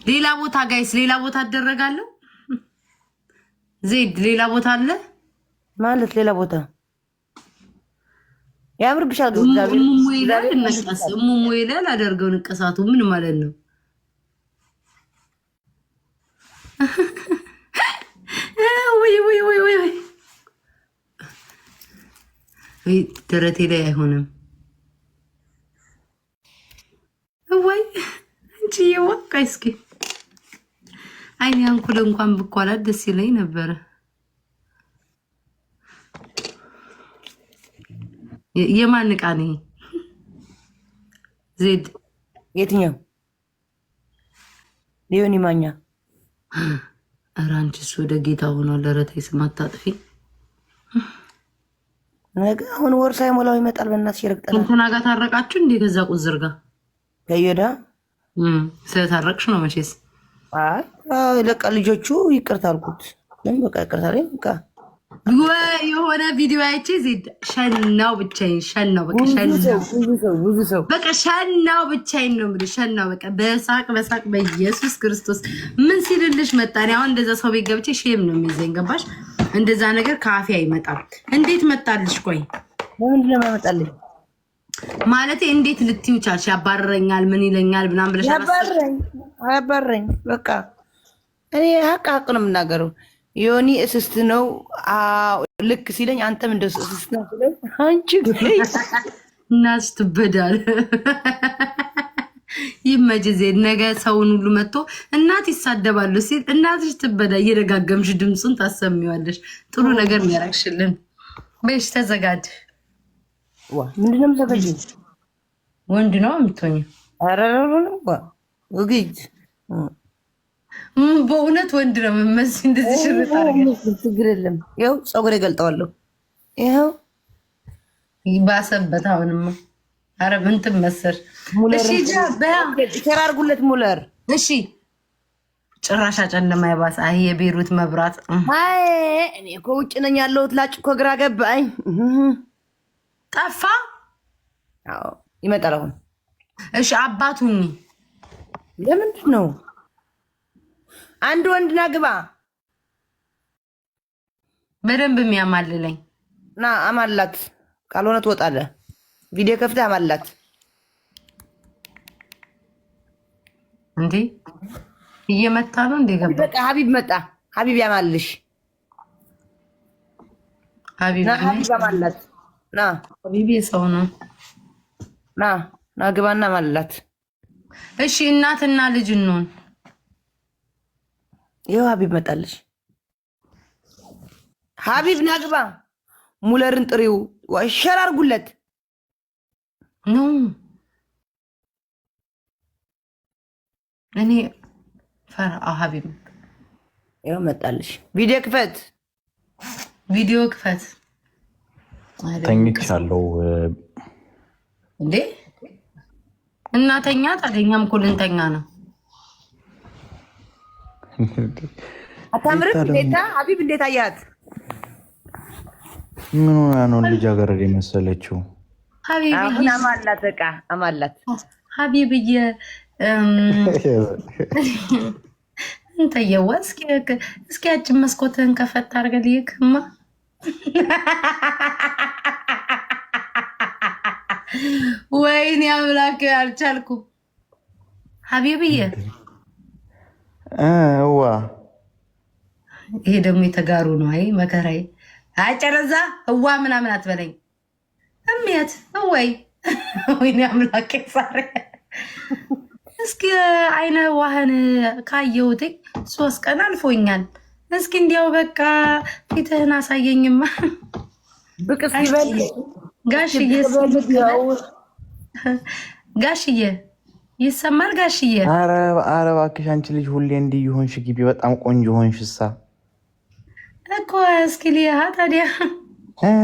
ሌላ ቦታ guys፣ ሌላ ቦታ አደረጋለሁ። ዜድ ሌላ ቦታ አለ። ማለት ሌላ ቦታ ያምርብሻል። እሙሙ ይላል ነቀስ፣ እሙሙ ይላል አደርገው። ንቀሳቱ ምን ማለት ነው? ወይ ወይ ወይ ወይ ወይ፣ ደረቴ ላይ አይሆንም ወይ? አንቺ የዋቃ እስኪ አይኔ አንኩል እንኳን ብኳላት ደስ ይለኝ ነበረ። የማን ዕቃ ነው ዜድ? የትኛው ሊዮኒ ማኛ? ኧረ አንቺስ ወደ ጌታ ሆኗል። ኧረ ተይ ስም አታጥፊ። ነገ አሁን ወር ሳይሞላው ይመጣል። በእናትሽ ይረግጠናል። እንትና ጋር ታረቃችሁ እንዴ? ከዛ ቁዝር ጋር ከዮዳ ስለታረቅሽ ነው መቼስ። አይ ለቃ ልጆቹ ይቅርታ አልኩት። በቃ ይቅርታ ላይ በቃ የሆነ ቪዲዮ አይቼ ዜድ ሸናው ብቻዬን፣ ሸናው በቃ ሸናው ብዙ ሰው በቃ ሸናው ብቻዬን ነው የምልሽ። ሸናው በቃ በሳቅ በሳቅ በኢየሱስ ክርስቶስ ምን ሲልልሽ መጣ። እኔ አሁን እንደዛ ሰው ቤት ገብቼ shame ነው የሚይዘኝ፣ ገባሽ? እንደዛ ነገር ከአፌ አይመጣም። እንዴት መጣልሽ? ቆይ ለምንድን ነው የማይመጣልኝ? ማለቴ እንዴት ልትዩ ቻልሽ? ያባረረኛል ምን ይለኛል ምናምን ብለሽ ያባረኝ አያባረኝ። በቃ እኔ ሀቅ ሀቅ ነው የምናገረው። ዮኒ እስስት ነው ልክ ሲለኝ፣ አንተም እንደሱ እስስት ነው ሲለኝ፣ አንቺ እናትሽ ትበዳል። ይመች ዜድ። ነገ ሰውን ሁሉ መጥቶ እናት ይሳደባሉ ሲል እናትሽ ትበዳ እየደጋገምሽ ድምፁን ታሰሚዋለሽ። ጥሩ ነገር የሚያረግሽልን በሽ ተዘጋጅ። ምንድነው የምዘጋጅ? ወንድ ነው የምትሆኚው? ኧረ ውግጅ በእውነት ወንድ ነው የምመስል። እንደዚህ ሽርጥ አድርገሽ ችግር የለም። ይኸው ፀጉሬ ገልጠዋለሁ። ይኸው ባሰበት። አሁንማ ኧረ ምን ትመስል። እሺ share አድርጉለት ሙለር። እሺ ጭራሽ አጨለማ የባሰ። አይ የቤሩት መብራት። አይ እኔ እኮ ውጭ ነኝ ያለሁት። ላጭ እኮ ግራ ገባኝ። ጠፋ። አዎ ይመጣል አሁን። እሺ አባቱኝ ለምንድን ነው አንድ ወንድ ና ግባ በደንብ የሚያማልለኝ? ና አማላት፣ ካልሆነ ትወጣለህ። ቪዲዮ ከፍተህ አማላት። እንዴ እየመታ ነው እንዴ? ገባ። በቃ ሀቢብ መጣ። ሀቢብ ያማልሽ። ሀቢብ ና ሀቢብ አማላት። ና ሀቢብ የሰው ነው። ና ና ግባና አማላት። እሺ እናትና ልጅ እንሆን። ይኸው ሀቢብ መጣልሽ። ሀቢብ ና ግባ። ሙለርን ጥሪው፣ share አድርጉለት። No እኔ ፈራ። ሀቢብ ይኸው መጣልሽ። ቪዲዮ ክፈት፣ ቪዲዮ ክፈት። ተኝቻለሁ እንዴ? እናተኛ ታዲያ፣ እኛም እኮ ልንተኛ ነው። አታምርም? እንዴታ ሀቢብ እንዴት አያት? ምን ሆና ነው ልጃገረድ የመሰለችው? አሁን አማላት፣ በቃ አማላት። ሀቢብዬ እንተየዋ እስኪ ያችን መስኮትህን ከፈት አድርገህ ልይክማ። ወይኔ አምላክ አልቻልኩም። ሀቢብዬ እዋ ይሄ ደግሞ የተጋሩ ነው። አይ መከራዬ። አይ ጨረዛ እዋ ምናምን አትበለኝ። እሜት እወይ ወይኔ አምላኬ ዛሬ እስኪ አይነ ዋህን ካየሁትኝ 3 ቀን አልፎኛል። እስኪ እንዲያው በቃ ፊትህን አሳየኝማ። ብቅ ሲበል ጋሽዬ ጋሽዬ ይሰማል ጋሽዬ? ኧረ እባክሽ አንቺ ልጅ ሁሌ እንዲህ የሆንሽ ግቢ በጣም ቆንጆ ሆንሽሳ እኮ እስኪ ልያ ታዲያ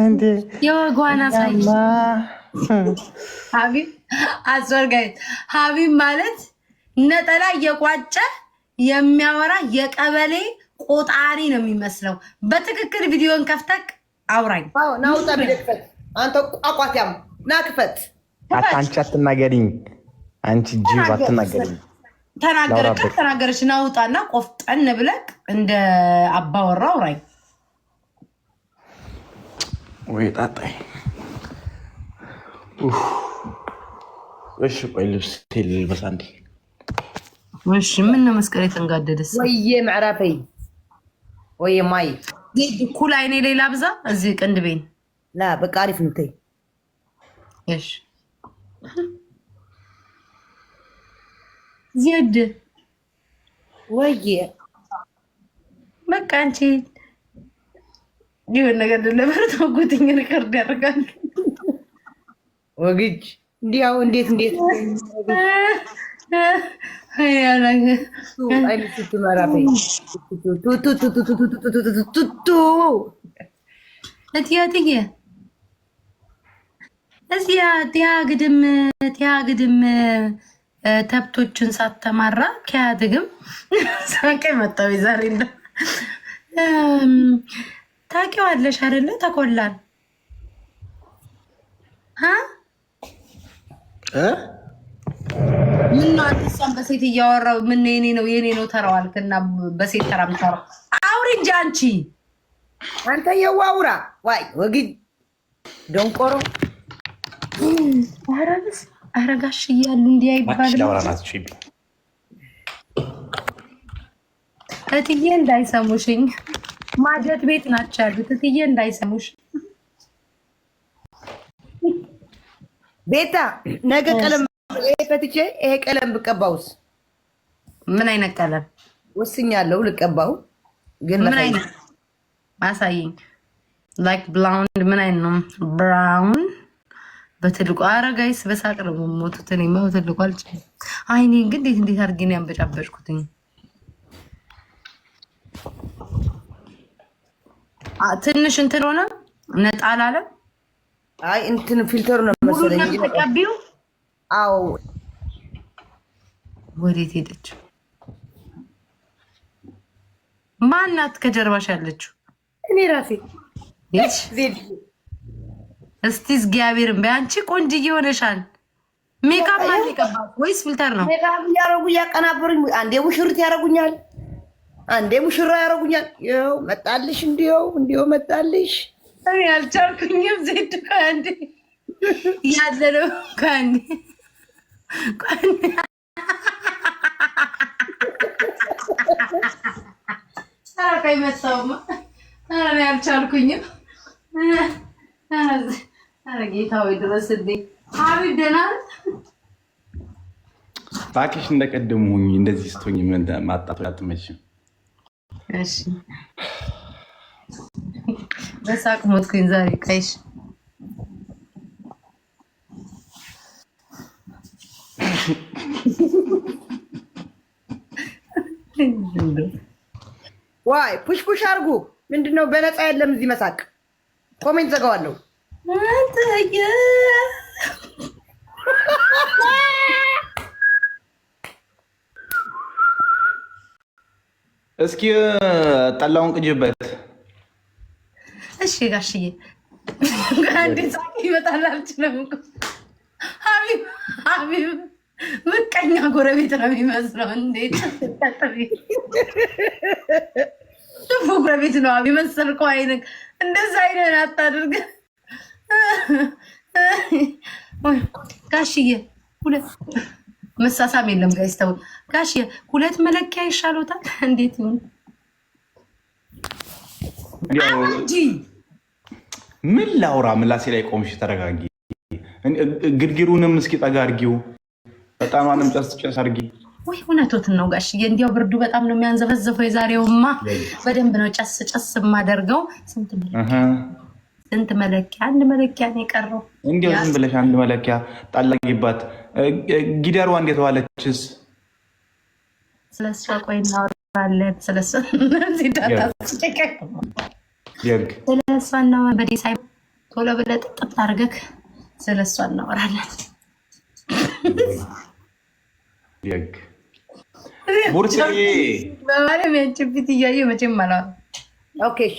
እንዴ የወጓን አሳይ። ሀቢብ አስወርጋይ ሀቢብ ማለት ነጠላ እየቋጨ የሚያወራ የቀበሌ ቆጣሪ ነው የሚመስለው። በትክክል ቪዲዮን ከፍተክ አውራኝ። ና ውጣ፣ ቪዲዮ ክፈት። አንተ ቋቋትያም ና ክፈት። አንቺ አትናገሪኝ፣ አንቺ ጅብ አትናገሪኝ። ተናገረ ተናገረች። ናውጣና ቆፍጠን ብለህ እንደ አባወራ አውራኝ። ወይ ጣጣይ። እሺ ቆይ ልብስ ልልበስ አንዴ። እሺ ምን ነው መስቀል የተንጋደደስ? ወይዬ ምዕራፈይ ወይዬ ማይ ኩል አይኔ ሌላ ብዛ እዚህ ቅንድቤን ላ በቃ አሪፍ ነው። ተይ እሺ ዜድ ወይዬ በቃ አንቺ ይሁን ነገር ለበር ተወጉትኝ record ያደርጋል ወግጅ እንዲያው እንዴት እንዴት እትዬ እዚያ ቲያ ግድም ተብቶችን ሳተማራ ከያድግም ሳቄ መጣሁ ዛሬ። እንደው ታውቂዋለሽ አይደለ? ተኮላን ምነው አንተ እሷን በሴት እያወራሁ ምን የኔ ነው የኔ ነው ተራው አልክና በሴት ተራ የምታወራው አውሪ እንጂ አንቺ። አንተ የዋውራ ዋይ ወግድ ደንቆሮ። ኧረ ብስ ኧረ ጋሽ እያሉ እንዲህ አይባልም። እትዬ እንዳይሰሙሽኝ ማጀት ቤት ናቸው ያሉት። እትዬ እንዳይሰሙሽ ቤታ ነገ ቀለም ይሄ ፈትቼ ይሄ ቀለም ብቀባውስ? ምን አይነት ቀለም ወስኛለሁ ልቀባው፣ ግን ምን አይነት አሳይኝ። Like blonde ምን አይነት ነው? Brown በትልቁ። ኧረ guys በሳቅ ነው የምሞቱት። እኔማ በትልቁ አልችልም። አይኔ ግን እንዴት እንዴት አድርጌ ነው ያንበጫበጭኩትኝ። ትንሽ እንትን ሆነ ነጣ አላለም። አይ እንትን filter ኡ ነው መሰለኝ። ተቀቢው። አዎ። ወዴት ሄደች? ማናት ከጀርባሽ ያለችው? እኔ ራሴ። እስቲ እግዚአብሔርን በአንቺ ቆንጅዬ ሆነሻል። ሜካፕ ማን የቀባት ወይስ filter ነው? ሜካፕ እያደረጉ እያቀናበሩኝ፣ አንዴ ሙሽሪት ያደረጉኛል፣ አንዴ ሙሽራ ያደረጉኛል። ይኸው መጣልሽ፣ እንዲኸው እንዲኸው መጣልሽ። እኔ አልቻልኩኝም። ዜድ ከአንዴ ያለ ነው ከአንዴ ኧረ ቆይ መጣሁማ። ኧረ እኔ አልቻልኩኝም። ኧረ ጌታ ሆይ ድረስልኝ። ሀቢብ ደህና ነህ? እባክሽ እንደቀደሙ ሁኚ። እንደዚህ ስትሆኚ ማጣት አትመችም። እሺ በሳቅ ሞትኩኝ ዛሬ። ቀይሽ ዋይ push push አድርጉ። ምንድነው? በነፃ የለም እዚህ መሳቅ። Comment ዘጋዋለሁ። እስኪ ጠላውን ቅጅበት። እሺ ጋሽዬ፣ አንዴ ሳቅ ይመጣል። አልችልም እኮ ሀቢብ ሀቢብ ምቀኛ ጎረቤት ነው የሚመስለው። እንዴት ጥፉ ጎረቤት ነው የመሰልከው። አይን እንደዛ አይነን አታድርግ ጋሽዬ። ሁለት መሳሳም የለም guys ተው ጋሽዬ። ሁለት መለኪያ ይሻሎታል። እንዴት ይሁን እንጂ ምን ላውራ? ምላሴ ላይ ቆምሽ። ተረጋጊ። ግድግሩንም እስኪ ጠጋ አድርጊው። በጣም ጨስ ጨስ አድርጊ። ወይ እውነቶትን ነው ጋሽዬ። እንዲያው ብርዱ በጣም ነው የሚያንዘፈዘፈው። የዛሬውማ በደንብ ነው ጨስ ጨስ የማደርገው። ስንት መለኪያ? አንድ መለኪያ ነው የቀረው። እንዲያው ዝም ብለሽ አንድ መለኪያ ጣላጊባት። ጊደሯ እንዴት ዋለችስ? ስለሷ ቆይ እናወራለን። ስለሷ እናወራለን። በዴሳይ ቶሎ ብለህ ጥጥት አድርገህ ስለሷ እናወራለን። በማርያም ያንቺን ፊት እያየሁ መቼም አላወራም። Okay እሺ።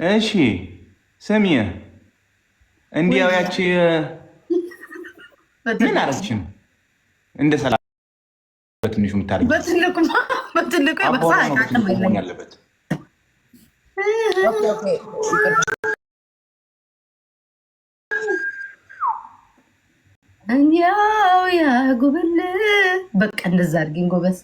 እሺ ስሚ፣ እንዲያው ያቺ ምን አረችን? እንደ ሰላም በትንሹ የምታደርጊው በትልቁ መሆን ያለበት። እንዲያው ያጉብል በቃ እንደዛ አድርጊኝ ጎበዝ።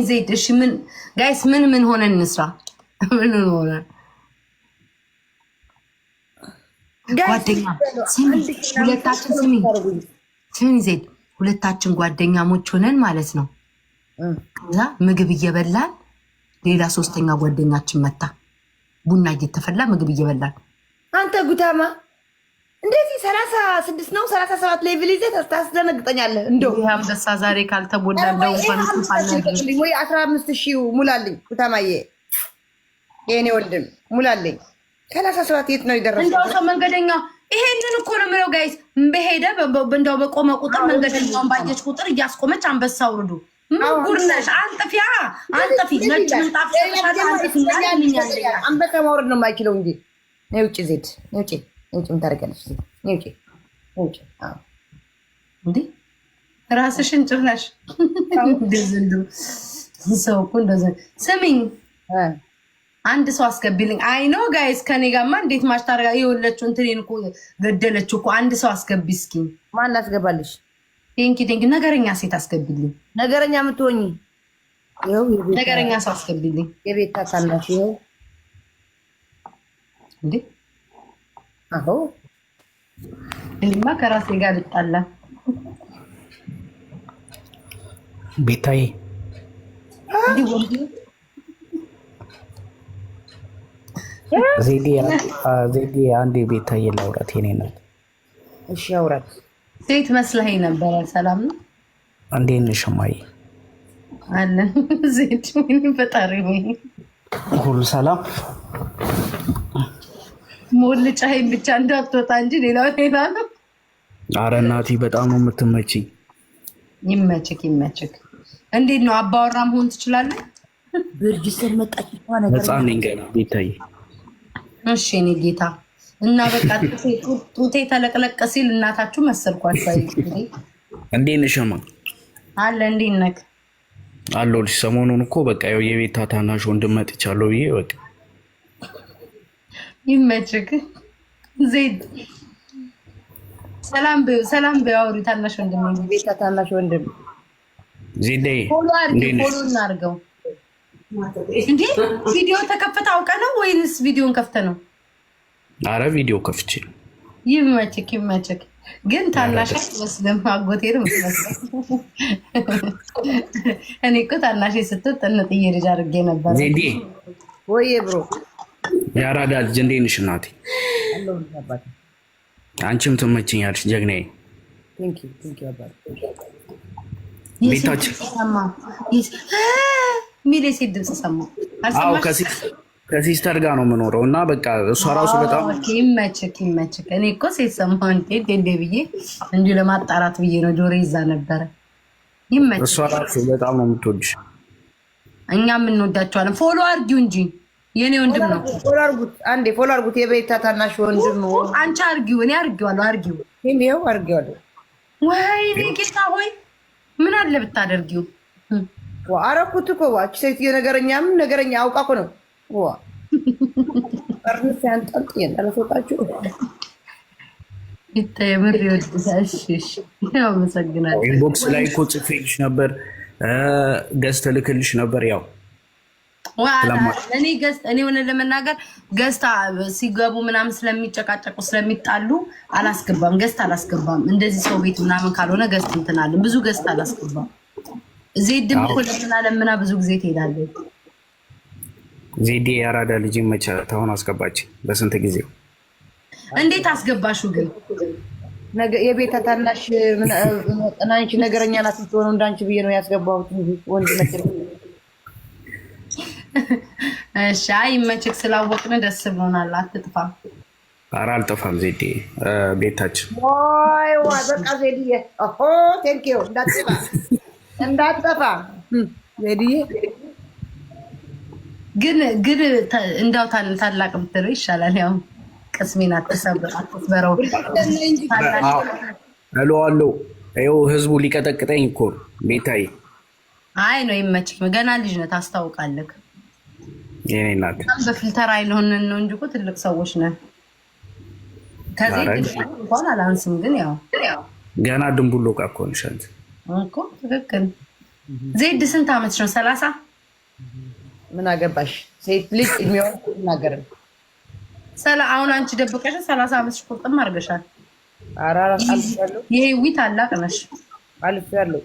ዜድ እሺ፣ ምን guys፣ ምን ምን ሆነ እንስራ? ምን ሆነ ጓደኛ ስሚ፣ ሁለታችን ስሚ ስሚ ዜድ፣ ሁለታችን ጓደኛሞች ሆነን ማለት ነው። ከዛ ምግብ እየበላን ሌላ ሶስተኛ ጓደኛችን መታ፣ ቡና እየተፈላ ምግብ እየበላን አንተ ጉታማ እንደዚህ 36 ነው 37 level ይዘህ ታስደነግጠኛለህ። እንደው ይህ አንበሳ ዛሬ ካልተሞላ እንደው እንኳን ወይ 15,000 ሙላልኝ ጉታማዬ፣ የኔ ወንድም ሙላልኝ። 37 የት ነው የደረሰው? እንደው ሰው መንገደኛ ይሄንን እኮ ነው የምለው guys። በሄደ እንደው በቆመ ቁጥር መንገደኛውን ባየች ቁጥር እያስቆመች አንበሳ አውርዱ። ምን ጉድ ነሽ? አንጥፊያ አንጥፊ፣ ነጭ ምንጣፍ አንበሳ ማውረድ ነው የማይችለው እንጂ ነይ ውጭ ዜድ፣ ነይ ውጭ ውጭ ምን ታደርጊያለሽ? ውጭ ውጭ። እንዴ ራስሽን ጭራሽ ሰው እኮ እንደዚህ። ስሚኝ አንድ ሰው አስገቢልኝ። I know guys ከኔ ጋማ እንዴት match ታደርጋ? የወለችው እንትኔን እኮ ገደለችው እኮ። አንድ ሰው አስገቢ እስኪ። ማን አስገባልሽ? Thank you thank you። ነገረኛ ሴት አስገቢልኝ። ነገረኛ የምትሆኚ ነገረኛ ሰው አስገቢልኝ። የቤት ታናሽ ይኸው እንዴ አዎ እኔማ ከራሴ ጋር ልጣላ። ቤታዬ ዜዴ አንዴ ቤታዬ ላውራት የኔ ናት። እሺ አውራት። ሴት መስለኸኝ ነበረ። ሰላም ነው። እንዴት ነሽ እማዬ? አለን ዜድ። ወይኔ ፈጣሪ ወይ ሁሉ ሰላም ሞልጫይን ብቻ እንዳትወጣ እንጂ ሌላው ሌላ ነው። አረ እናቴ በጣም ነው የምትመችኝ። ይመችክ ይመችክ። እንዴት ነው አባወራ መሆን ትችላለህ? ብርጅስተን መጣች። ህፃን ነኝ ገና ቤታዬ። እሺ እኔ ጌታ እና በቃ ጡቴ ተለቅለቅ ሲል እናታችሁ መሰልኳቸው። እንዴት ነሽ እማ? አለ እንዴት ነህ? አለሁልሽ። ሰሞኑን እኮ በቃ ያው የቤታ ታናሽ ወንድም መጥቻለሁ ብዬ በቃ ይመችክ። ዜድ ሰላም በይው፣ ሰላም በይው። አውሪ ታናሽ ወንድም ቤታ ታናሽ ወንድም ዜዴ follow አድርጊው፣ follow እናድርገው። እንዴ ቪዲዮ ተከፈተ አውቀ ነው ወይንስ ቪዲዮን ከፍተ ነው? አረ ቪዲዮ ከፍቼ። ይመችክ ይመችክ። ግን ታናሽ አትመስልም፣ አጎቴ ነው የምትመስለው። እኔ እኮ ታናሽ ስትል ጥንጥዬ ልጅ አድርጌ ነበር። ዜዴ ወይዬ bro የአራዳ ልጅ እንዴት ነሽ እናቴ? አንቺም ትመችኛለሽ ጀግናዬ። ቤታችን ሚል የሴት ድምፅ ሰማሁ። አዎ ከ sister ጋር ነው የምኖረው እና በቃ እሷ ራሱ በጣም ይመችክ ይመችክ። እኔ እኮ ሴት ሰማሁ እንዴ እንዴ ብዬ እንዲሁ ለማጣራት ብዬ ነው። ጆሮ ይዛ ነበረ። ይመችክ። እሷ ራሱ በጣም ነው የምትወድሽ። እኛም እንወዳቸዋለን። Follow አድርጊው እንጂ የኔ ወንድም ነው። Follow አድርጉት፣ አንዴ follow አድርጉት። የቤታ ታናሽ ወንድም አንቺ አድርጊው፣ እኔ አድርጊዋለሁ። አድርጊው፣ ይኸው አድርጊዋለሁ። ወይኔ ጌታ ሆይ ምን አለ ብታደርጊው? አረኩት እኮ ዋች ሴትዮ ነገረኛም ነገረኛ አውቃ እኮ ነው። ዋ ጠርንስ ያንጠልጥየን አላስወጣችሁ ይታየምር ይወድሻል። እሺ እሺ፣ አመሰግናለሁ። Inbox ላይ እኮ ጽፌልሽ ነበር፣ ገዝተህ ልክልሽ ነበር ያው እኔ guest እኔ ሆነ ለመናገር guest ሲገቡ ምናምን ስለሚጨቃጨቁ ስለሚጣሉ አላስገባም። Guest አላስገባም። እንደዚህ ሰው ቤት ምናምን ካልሆነ guest እንትን አለን። ብዙ guest አላስገባም። ዜድም እኮ ለምና ለምና ብዙ ጊዜ ትሄዳለች። ዜዴ የአራዳ ልጅ መቻት አሁን አስገባች። በስንት ጊዜው እንዴት አስገባሹ ግን? የቤታ ታናሽ አንቺ ነገረኛ ናት የምትሆነው እንዳንቺ ብዬ ነው ያስገባሁት እንጂ ወንድ መቼም። እሺ፣ አይ ይመችክ። ስላወቅን ደስ ብሎናል። አትጥፋ። ኧረ አልጠፋም ዜዴ ቤታችን። ዋይ ዋይ፣ በቃ ዜድዬ፣ ኦሆ thank you። እንዳትጠፋ እንዳትጠፋ ዜድዬ። ግን ግን እንዳው ታላቅ ብትለው ይሻላል። ያው ቅስሜን አትስበረው። እለዋለሁ። ይኸው ህዝቡ ሊቀጠቅጠኝ እኮ ነው ቤታዬ። አይ ነው ይመችክ። ገና ልጅ ነህ፣ ታስታውቃለህ። የእኔ እናት በጣም በ filter አይልሆንን ነው እንጂ እኮ ትልቅ ሰዎች ነን። ከዚህ እንኳን አላንስም፣ ግን ያው ገና ድንቡሎ ዕቃ እኮ ነሽ አንቺ እኮ ትክክል። ዜድ ስንት ዓመትሽ ነው? 30 ምን አገባሽ? ሴት ልጅ እድሜዋን አትናገርም። አሁን አንቺ ደብቀሽ 30 ዓመትሽ ቁርጥም አድርገሻል። ኧረ አልፌያለሁ። የህዊ ታላቅ ነሽ። አልፌያለሁ።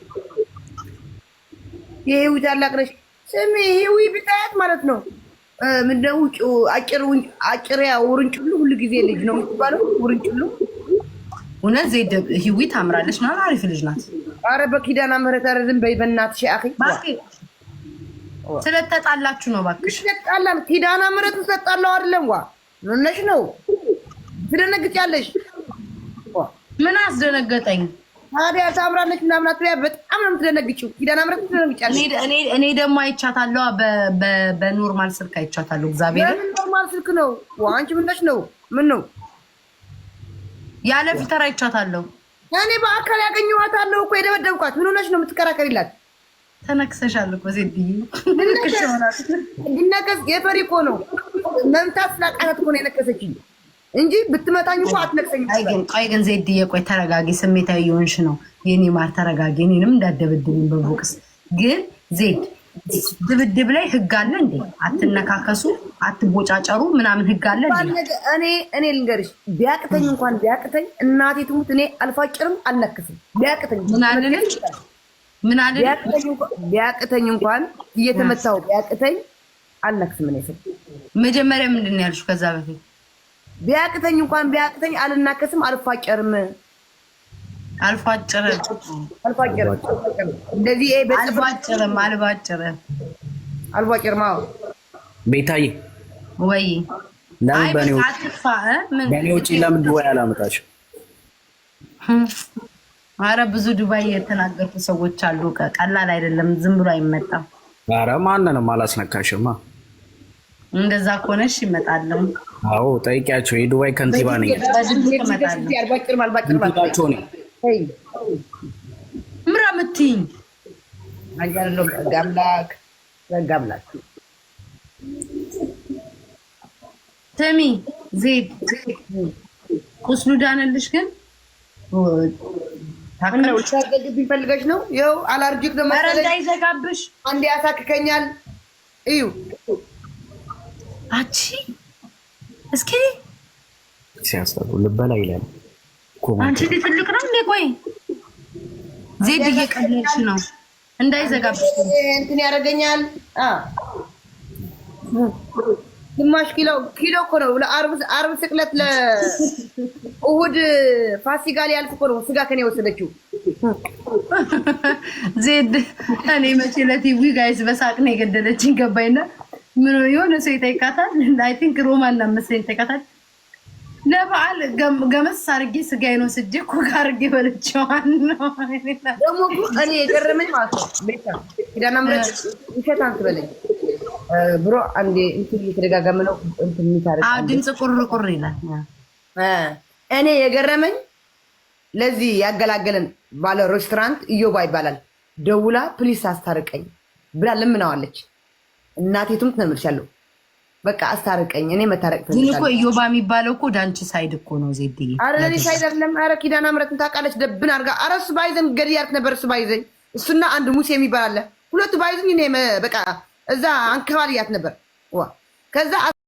የህዊ ታላቅ ነሽ። ስሚ ህዊ ብታያት ማለት ነው ምንድነው አጭር ውርንጭሉ ሁሉ ጊዜ ልጅ ነው የምትባለው። ውርንጭሉ እውነት ዜድ ህዊ ታምራለች ምናምን አሪፍ ልጅ ናት። ኧረ በኪዳነ ምህረት ኧረ ዝም በይ በእናትሽ አኺ። ስለተጣላችሁ ነው እባክሽ። ስለተጣላን ኪዳነ ምህረትን ስለተጣላሁ አይደለም ዋ ምንነሽ ነው ትደነግጫለሽ? ምን አስደነገጠኝ ታዲያ? ታምራለች ምናምን አትበያ። በጣም ነው የምትደነግጪው። ኪዳነ ምህረትን ትደነግጫለሽ። እኔ ደግሞ አይቻታለሁ፣ በ normal ስልክ አይቻታለሁ። እግዚአብሔር በምን normal ስልክ ነው? አንቺ ምንነሽ ነው? ምን ነው ያለ filter አይቻታለሁ። እኔ በአካል ያገኘኋታለሁ እኮ የደበደብኳት። ምን ሆነሽ ነው የምትከራከሪላት? ተነክሰሻል እኮ ዜድዬ። እንዲነከስ የፈሪ እኮ ነው መምታት ስላቃታት እኮ ነው የነከሰችኝ እንጂ ብትመታኝ እኮ አትነክሰኝም። ቆይ ግን ዜድዬ ቆይ ተረጋጊ። ስሜታዊ የሆንሽ ነው የኔ ማር፣ ተረጋጊ። እኔንም እንዳደበድብኝ በቦክስ ግን ዜድ ድብድብ ላይ ህግ አለ እንዴ? አትነካከሱ፣ አትቦጫጨሩ ምናምን ህግ አለ እንዴ? እኔ ልንገርሽ፣ ቢያቅተኝ እንኳን ቢያቅተኝ እናቴ ትሙት እኔ አልፋጭርም፣ አልነክስም። ቢያቅተኝ ምን አልልም ምን አልልም ቢያቅተኝ እንኳን እየተመታው ቢያቅተኝ አልነክስም። እኔ ስል መጀመሪያ ምንድን ነው ያልሽው? ከዛ በፊት ቢያቅተኝ እንኳን ቢያቅተኝ አልናከስም፣ አልፋጨርም አልፏጭርም አልፏጭርም እንደዚህ አልፏጭርም አልፏጭርም አልፏጭርም። አዎ ቤታዬ ወይ ለምን በኔ ውጪ ለምን ዱባይ አላመጣሽም? አረ ብዙ ዱባይ የተናገርኩ ሰዎች አሉ። ቀላል አይደለም፣ ዝም ብሎ አይመጣም። አረ ማንንም አላስነካሽማ። እንደዛ ከሆነሽ ይመጣለሁ። አዎ ጠይቂያቸው። የዱባይ ከንቲባ ነኝ። ከንቲባቸው ነኝ። ምራ የምትይኝ ተሚ ዜድ ቁስሉ ዳነልሽ ግን ታገብኝ ፈልገሽ ነው? ይኸው allergic ነው መሰለኝ። እንዳይዘጋብሽ አንዴ ያሳክከኛል። እዩ አቺ እስኪ ሲያስጠሉ ልበላ ይላል። አንቺ ትልቅ ነው እንዴ? ቆይ ዜድ እየቀለድሽ ነው። እንዳይዘጋብሽ እንትን ያደርገኛል። ግማሽ ኪሎ ኪሎ እኮ ነው። ለዓርብ ስቅለት ለእሑድ ፋሲካ ሊያልፍ እኮ ነው ስጋ ከኔ የወሰደችው ዜድ። እኔ መቼ ለቲቪ guys በሳቅ ነው የገደለችኝ። ገባኝና ምን የሆነ ሰው ይጠይቃታል። I think ሮማን እና መሰለኝ ይጠይቃታል። ለበዓል ገመስ አድርጌ ስጋዬን ወስጄ cook አድርጌ በልቼዋለሁ ነው። ደግሞ እኔ የገረመኝ ማለት ነው ቤታ ኪዳነ ምሕረት ውሸት አትበለኝ bro አንዴ እንትን እየተደጋገመ ነው እንትን የሚታረቅ ድምፅ ቁር ቁር ይላል። እኔ የገረመኝ ለዚህ ያገላገለን ባለ ሬስቶራንት እዮባ ይባላል። ደውላ please አስታርቀኝ ብላ ለምናዋለች። እናቴ ትሙት ነው የምልሻለሁ። በቃ አስታርቀኝ፣ እኔ መታረቅ ግን እኮ እዮባ የሚባለው እኮ ዳንቺ side እኮ ነው ዜድዬ። አረ ለኔ side አይደለም። አረ ኪዳነ ምሕረትን ታውቃለች። ደብን አድርጋ አረ እሱ ባይዘን ገድያት ነበር። እሱ ባይዘኝ እሱና አንድ ሙሴ የሚባል አለ። ሁለቱ ባይዘኝ እኔ በቃ እዛ አንከባልያት ነበር። ዋ ከዛ